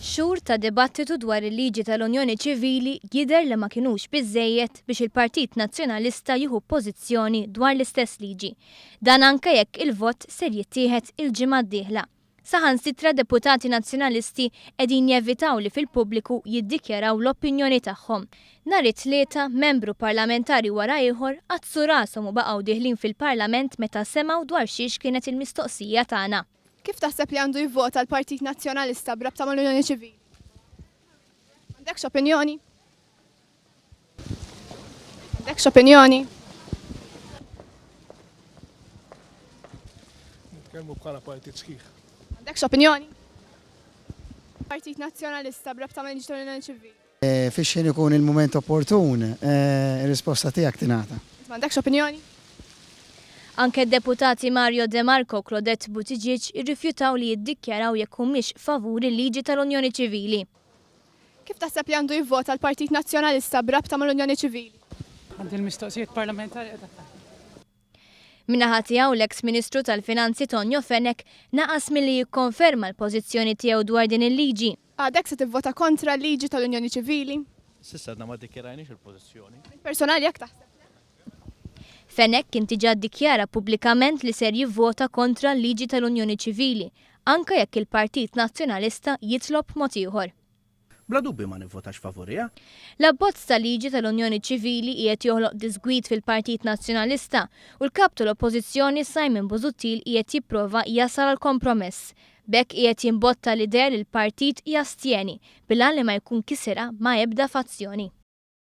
Xhur ta' dibattitu dwar il-liġi tal-Unjoni Ċivili jidher li ma kinux biżżejjed biex il-Partit Nazzjonalista jieħu pożizzjoni dwar l-istess liġi. Dan anke jekk il-vot ser jittieħed il-ġimgħa d-dieħla. Saħansitra deputati Nazzjonalisti qegħdin jevitaw li fil-pubbliku jiddikjaraw l-opinjoni tagħhom. Nhar it-Tlieta, membru parlamentari wara ieħor għaddsu rashom u baqgħu dieħlin fil-Parlament meta semgħu dwar xiex kienet il-mistoqsija tagħna. Kif taħseb li għandu jivvota l-Partit Nazzjonalista b'rabta mal-Unjoni Ċivili? M'għandekx opinjoni? M'għandekx opinjoni? Nitkellmu bħala partit sħiħ. M'għandekx opinjoni? Partit Nazzjonalista b'rabta mal-liġi tal-Unjoni Ċivili. Fix-xejn ikun il-mument opportun, ir-risposta tiegħek tingħata. Int m'għandekx opinjoni? Anke d-deputati Mario De Marco u Claudette Buttigieg irrifjutaw li jiddikjaraw jekk humiex favur il-liġi tal-Unjoni Ċivili. Kif taħseb li għandu jivvota l-Partit Nazzjonalista b'rabta mal-Unjoni Ċivili? Għandi l-mistoqsijiet parlamentari qiegħda tgħid. Min-naħa tiegħu l-eks Ministru tal-Finanzi Tonio Fenech naqas milli jikkonferma l-pożizzjoni tiegħu dwar din il-liġi. Għadek se tivvota kontra l-liġi tal-Unjoni Ċivili? S'issa għadna ma ddikjarajniex il-pożizzjoni. Personali jekk taħseb le. Fenech kien diġà ddikjara pubblikament li ser jivvota kontra l-liġi tal-Unjoni Ċivili, anke jekk il-Partit Nazzjonalista jitlob mod ieħor. Bla dubju ma nivvotax favuriha. L-abbozz ta' liġi tal-Unjoni Ċivili qiegħed joħloq diżgwid fil-Partit Nazzjonalista u l-Kap tal-Oppożizzjoni Simon Busuttil qiegħed jipprova jasal għal kompromess. B'hekk qiegħed jimbotta l-idea li l-partit jastjeni bil-għan li ma jkun kisirha ma' ebda fazzjoni.